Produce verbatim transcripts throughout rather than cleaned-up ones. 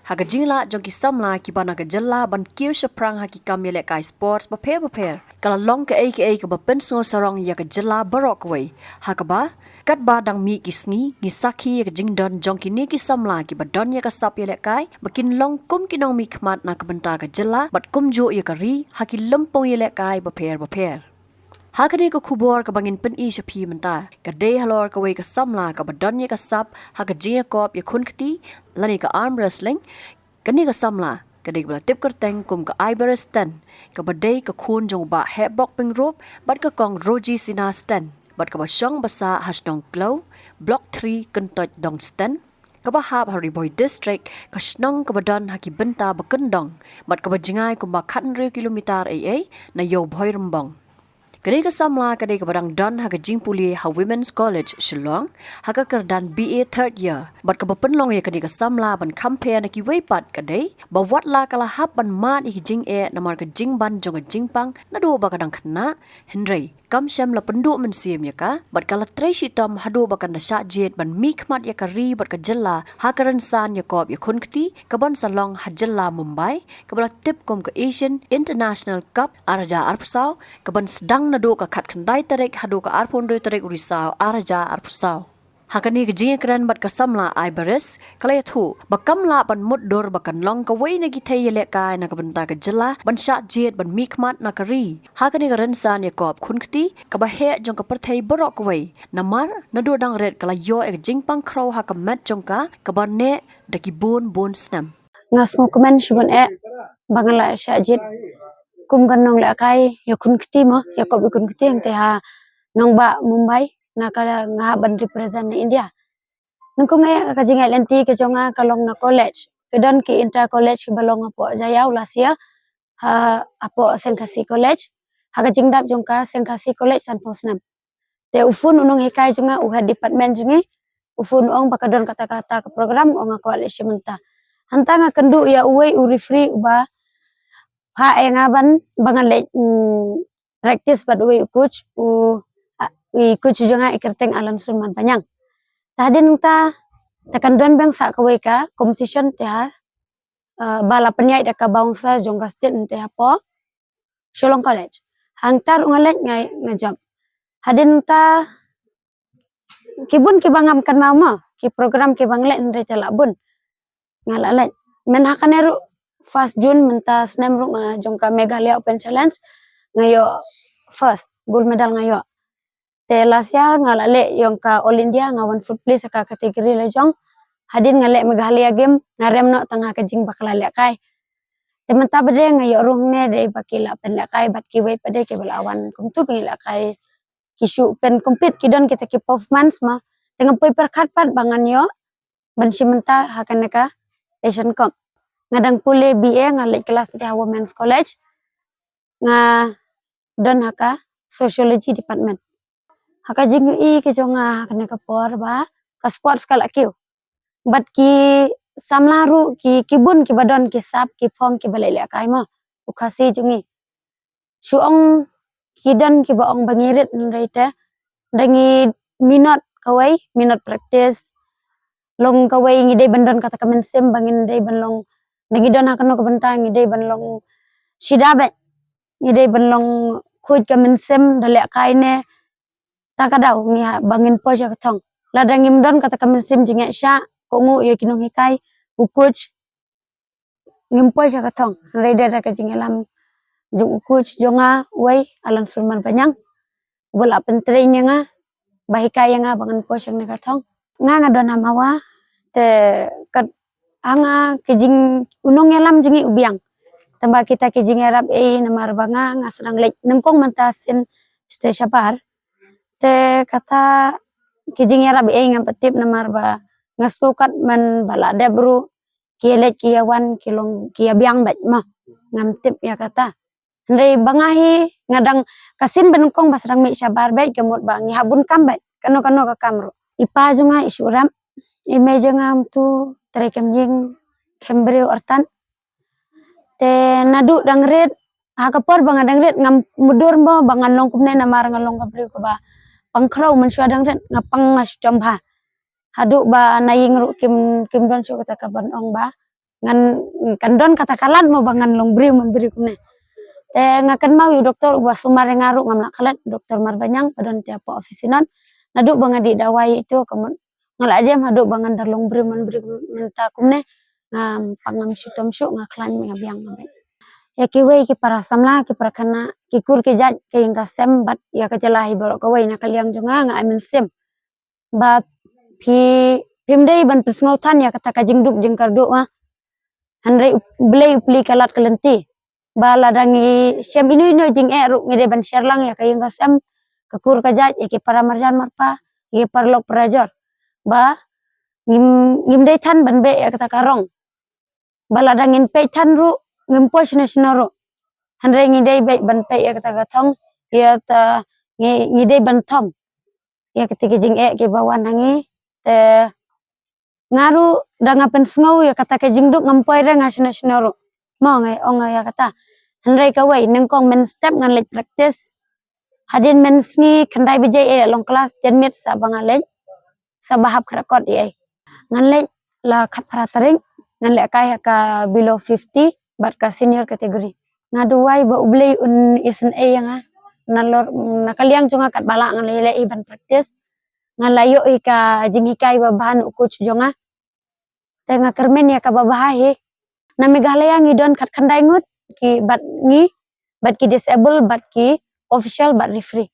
Ha ka jinglah jong ki samla kiba na ka jylla ban kiew shaphrang ha ki kam ïalehkai sports bapher bapher, ka la long kaei kaei kaba pynsngew sarong ïa ka jylla baroh kawei. Ha kaba katba dang mih ki sngi, ngi sakhi ïa ka jingdon jong kine ki samla kiba don ïa ka sap ïalehkai ba kin long kum ki nongmihkhmat na ka bynta ka jylla bad kumjuh ïa ka ri ha ki lympung ïalehkai bapher bapher. Ha kane ka khubor kaba ngin pyni sha phi mynta, ka dei halor kawei ka samla kaba don ïa ka sap ha ka jingïakop ïakhun kti lane ka arm wrestling. Kane ka samla ka dei kaba la tip kyrteng kum ka Iberis Ten, kaba dei ka khun jong u Bah Hepbok Pyngrope bad ka Kong Roji Sina Ten, bad kaba shong basa ha shnong Klou, Block three, Kyntoit Dong Ten, kaba hap ha Ri Bhoi District, ka shnong kaba don ha ki bynta ba kyndong bad kaba jngai kumba khathynriew kilometer ei ei na Ïew Bhoirymbong. Kane ka samla ka dei kaba dang don ha ka jingpule ha Women's College Shillong ha ka kyrdan B A third year, bad kaba pynlong ïa kane ka samla ban kham pher na kiwei pat ka dei ba wat la ka la hap ban mad ïa ki jingeh namar ka jingban jong ka jingpang naduh ba ka dang khynnah, hynrei kam shym la pynduh mynsiem ïa ka bad ka la trei shitom haduh ba kan da shah jied ban mihkhmat ïa ka ri bad ka jylla ha ka rynsan ïakop ïakhun kti kaban sa long ha jylla Mumbai, kaba la tip kum ka Asian International Cup ar hajar arphew saw, kaban sdang naduh ka khatkhyndai tarik haduh ka arphew hynriew tarik u Risaw ar hajar arphew saw. Ha kane ka jingïakren bad ka samla Iberis, ka la ïathuh ba kam lah ban mutdur ba kan long kawei na ki thei ïalehkai na ka bynta ka jylla ban shah jied ban mihkhmat na ka ri ha kane ka rynsan ïakop khun kti kaba heh jong ka pyrthei baroh kawei, namar naduh dang rit ka la ïoh ïa ka jingpang khrew ha ka met jong ka kaba neh da ki bun bun snem. Nga sngewkmen shibun eh ba nga la shah jied kum ka nonglehkai ïakhun kti mo, ïakop ïakhun kti hangtei ha nongbah Mumbai, na ka nga hap ban represent na India. Nyngkong eh ka jingïaid lynti ka jong nga ka long na college. Ka don ki inter college kiba long hapoh Jaïaw last year, ha, hapoh Sengkhasi College, ha ka jingdap jong ka Sengkhasi College sanphew snem. Te u phone u nonghikai jong nga, u head department jong ngi, u phone u ong ba ka don kata kata ka program, u ong nga kwah leit shim mynta. Hangta nga kynduh ïa uwei u referee uba phah ïa nga ban, ba ngan leit, mm, practice bad uwei u coach, u, a, u coach jong nga i kyrteng Alan Sulman Panyang. Te hadien nangta, te kan don biang sa kawei ka competition te ha, uh, ba la pynïaid da ka bouncer jong ka state te hapoh Shillong College. Hangta ruh nga leit nga, nga jump. Hadien nangta ki bun kiba ngam kynmaw mo, ki program kiba nga leit hynrei te la bun. Nga la leit. Myn ha kane ruh first June mynta snem ruh nga jong ka Meghalaya Open Challenge nga ïoh first, gold medal nga ïoh. Te last year nga la leh ïong ka All India, nga wan fourth place ha ka category la jong. Hadien nga leh Meghalaya Game, nga rem noh tang ha ka jingbakla lehkai. Te mynta pat de nga ïoh rung ne dei ba ki la pynlehkai bad kiwei pat de kiba la wan kumtu ba ngi lehkai. Ki shu pyn compete, ki don kita ki performance mo. Te nga poi pyrkhat pat ba ngan ïoh ban shim mynta ha kane ka Asian Cup. Nga dang pule B A, nga leit klas te ha Women's College. Nga don ha ka Sociology Department. Ha ka jingïohi ka jong nga ha kane ka por ba ka sports ka la kiew. Bad ki samla ruh ki, ki bun kiba don ki sap ki phong kiba leh lehkai mo. U Khasi jong ngi. Shu ong ki don kiba ong ba ngi rit hynrei te da ngi minot kawei, minot practice. Long kawei ngi dei ban don kata ka mynsiem ba ngin dei ban long, da ngi don ha kano ka bynta ngi dei ban long shida bad ngi dei ban long khuid ka mynsiem da lehkai ne ta ka daw ngi ha, ba ngin poi sha ka thong. Lada ngim don kata ka mynsiem jingeh sha, ko ngu ïa ki nonghikai, u coach, ngim poi sha ka thong. Hynrei da ka jingïalam jong u coach jong nga uwei, Alan Sulman Panyang, uba la pyntrain ïa nga, ba hikai ïa nga ba ngan poi sha kane ka thong. Nga nga don ha Mawa, te kat ha nga ki jing, u nongïalam jong ngi u biang. Tangba kita ki jingïarap ei namar ba nga nga sdang leit nyngkong mynta sien sha Shabar. Te kata ki jingïarap ei ngam pat tip namar ba nga sngew kat man ba la dep ruh ki ïa leit ki ïa wan ki long ki ïa biang bad ma ngam tip ïa kata. Hynrei ba nga hi nga dang ka sien ba nyngkong ba sdang mih Shabar bad ka mut ba ngi hap bun kam bad kano kano ka kam ruh. I pa jong nga i shu rap, i mei jong nga um tu trei kem ïing kem briew artat. Te naduh dang rit, ha ka por ba nga dang rit ngam mutdur mo ba ngan long kumne namar nga long ka briew kaba pang khrew, mynshuwa dang rit nga pang nga shu jam bha. Haduh ba na ïing ruh kim, kim don shuh kata ka ban ong ba ngan, kan don kata ka lad mo ba ngan long briew man briew kumne. Te nga kynmaw ïa u doktor uba sumar ïa nga ruh, ngam lah klet, doktor Marbaniang ba don te hapoh office synon. Naduh ba nga dih dawai ïa ito ka mut nga lah jem haduh ba ngan da long briew man briew mynta kumne. Ngam pang, ngam shitom shuh, nga khlaiñ, nga biang, nga beh. Ïa kiwei ki para samla, ki para khynnah, ki kur ki jait, ka ïing ka sem bad ïa ka jylla hi baroh kawei, na ka liang jong nga, nga ai mynsiem ba phi, phim dei ban pynsngew than ïa kata ka jingduk jingkyrduh, ah. Hynrei U Blei u plie ka lad ka lynti ba lada ngi shem ino ino jingeh ruh, ngi dei ban share lang ïa ka ïing ka sem, ka kur ka jait, ïa ki para marjan marpa, ïa ki paralok parajor, ba ngim, ngim dei than ban beh ïa kata ka rong. Ba lada ngin peit than ruh, ngim poi shano shano ruh. Hynrei ngi dei beit ban peit ïa kata ka thong, ïa ta, ngi, ngi dei ban thom ïa kata ka jingeh kiba wan ha ngi. Te nga ruh da nga pynsngew ïa kata ka jingduk, ngam poi reng ha shano shano ruh. Mo, nga ong ïa kata. Hynrei kawei, nyngkong mynstep ngan leit practice. Hadien mynsngi khyndai baje eh long klas, janmiet sa ba nga leit, sa ba hap kyrkot ïa ei. Ngan leit la khatphra tarik, ngan lehkai ha ka below fifty bad ka senior category. Nga duwai ba U Blei un isynei ïa nga. Nalor, na ka liang jong nga katba lah ngan leit leh hi ban practice, ngan la ïoh hi ka jinghikai babha na u coach jong nga. Te nga kyrmen ïa kaba bha hi. Na Meghalaya ngi don khatkhyndai ngut ki, bad ngi, bad ki disable, bad ki official, bad referee.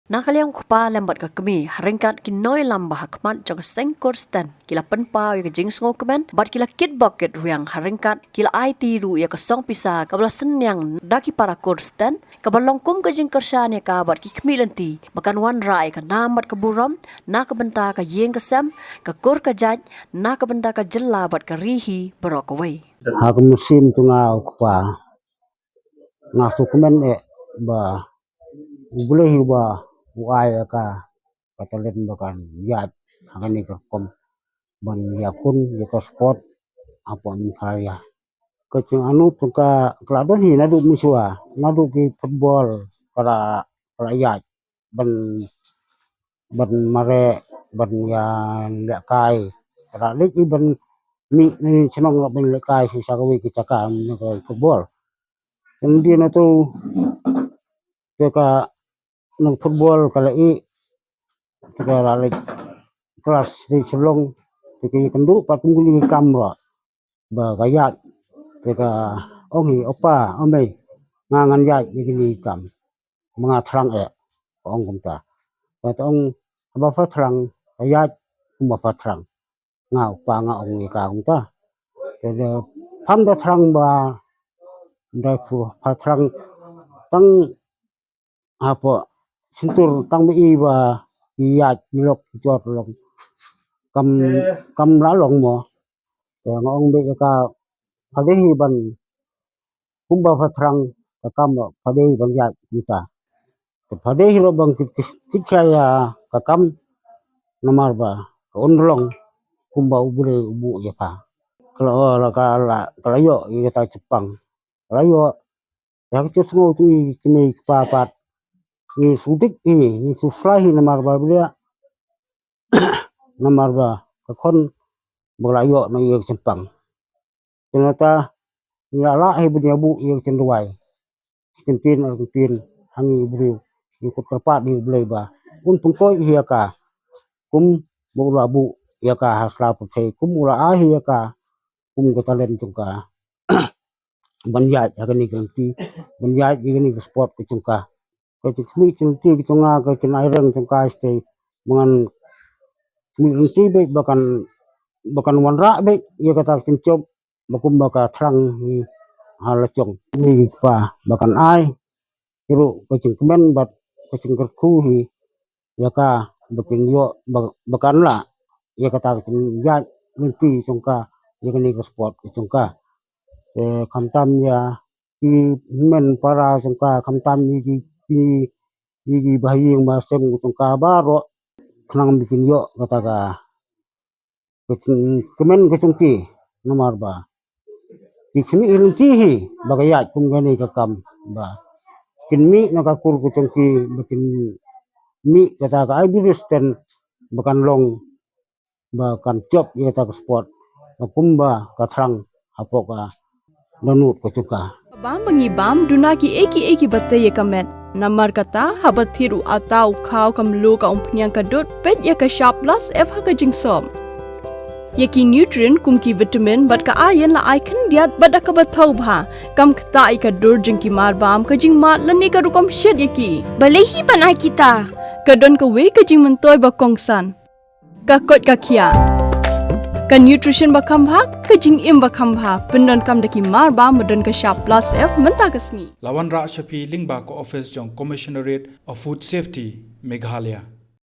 Na ka liang u kpa lem bad ka kmie, ha ryngkat ki nongïalam ba ha khmat jong ka seng kur stand, ki la pynpaw ïa ka jingsngewkmen bad ki la kitbok kitrwiang, ha ryngkat ki la aiti ruh ïa ka song pisa kaba la synñiang da ki para kur stand, kaba long kum ka jingkyrshan ïa ka bad ki khmih lynti ba kan wanrah ïa ka nam bad ka burom na ka bynta ka ïing ka sem, ka kur ka jait, na ka bynta ka jylla bad ka ri hi baroh kawei. Ha ka mynsiem jong nga u kpa, nga sngewkmen eh ba U Blei hi ba u ai ïa ka ka talent ba kan ïaid ha kane ka rukom ban ïakhun ïa ka sport hapoh Meghalaya. Ka jingangnud jong ka ka la don hi naduh mynshuwa, naduh ki football ka la, ka la ïaid ban, ban mareh, ban ïalehkai. Ka la leit i ban mih na shnong la ban lehkai sha kawei ka jaka na ka football. Ym dei na tu te ka nang football ka la i, te ka la leit klas te Shillong, te ka ïakynduh pat kum kine ki kam ruh ba ka ïaid, te ka ong hi, "O pa, o mei, nga ngan ïaid ïa kine ki kam, ma nga thrang eh," ka ong kumta. Te ka ong, "Haba pha thrang, ka ïaid kumba pha thrang." Nga u kpa nga ong ïa ka kumta. Te da pham da thrang ba da phu pha thrang tang hapoh shyntur tang ba i ba i ïaid i lok i jot long kam, kam la long mo. Te nga ong beit ïa ka, pha dei hi ban kumba pha thrang ka kam, pha dei ban ïaid kumta. Te pha dei hi ruh ban kit, kit, kit khia ïa ka kam namar ba ka un long kumba U Blei u buh ïa pha. Ka la, la ka la, ka la ïoh ïa ka ta chepang. Ka la ïoh ïa ka jingshngaiñ tu i kmie kpa pat. Ngi shu dik hi, ngi shu slai hi namar ba blia. Namar ba ka khon ba la ïoh na ïa ka chempang. Te nangta ngi la lah hi ban ïa buh ïa ka jingduwai. Shi kyntien ar kyntien ha ngi briew. Ngi kut kyrpad ïa U Blei ba un pynkoit hi ïa ka kum ba u la buh ïa ka ha sla pyrthei, kum u la ai hi ïa ka kum ka talent jong ka. Ban ïaid ha kane ka lynti, ban ïaid ïa kane ka sport ka jong ka. Ka jingkhmih jingtip ka jong nga, ka jingai reng jong ka, stei ba ngan khmih lynti beit ba kan, ba kan wanrah beit ïa kata ka jingjop ba kumba ka thrang hi ha la jong. Ni ki kpa ba kan ai hi ruh ka jingkmen bad ka jingkyrkhu hi ïa ka ba kin ïoh ba, ba kan lah ïa kata ka jingïaid lynti jong ka ïa kane ka sport ka jong ka. Te khamtam ïa ki hynmen para jong ka, khamtam ïa ki, ki, ïa ki bahaïing bahasem jong ka baroh, khnang ba kin ïoh kata ka, ka jingkmen ka jong ki, namar ba ki khmih lynti hi ba ka ïaid kum kane ka kam, ba kin mih na ka kur ka jong ki, ba kin mih kata ka ai biri sten ba kan long, ba kan jop ïa kata ka sport ba kumba ka thrang hapoh ka dohnud ka jong ka. Bam ba ngi bam duna ki ei ki ei kiba tei ïa ka met. Namar kata haba thied u atta u khaw ka mluh ka umphniang ka dud, peit ïa ka Shap Plus F ha ka jingsop. Ïa ki nutrient kum ki vitamin bad ka iron la ai khyndiat bad da kaba thaw bha. Kam ktah ïa ka dur jong ki mar bam, ka jingmad lane ka rukom shet ïa ki. Balei hi ban ai kita? Ka don kawei ka jingmyntoi ba kongsan. Ka koit ka khiah. Ka nutrition ba kham bha, ka jingim ba kham bha. Pyndonkam da ki mar bam ba don ka Shap Plus F mynta ka sngi. La wanrah sha phi lyngba ka office jong Commissionerate of Food Safety, Meghalaya.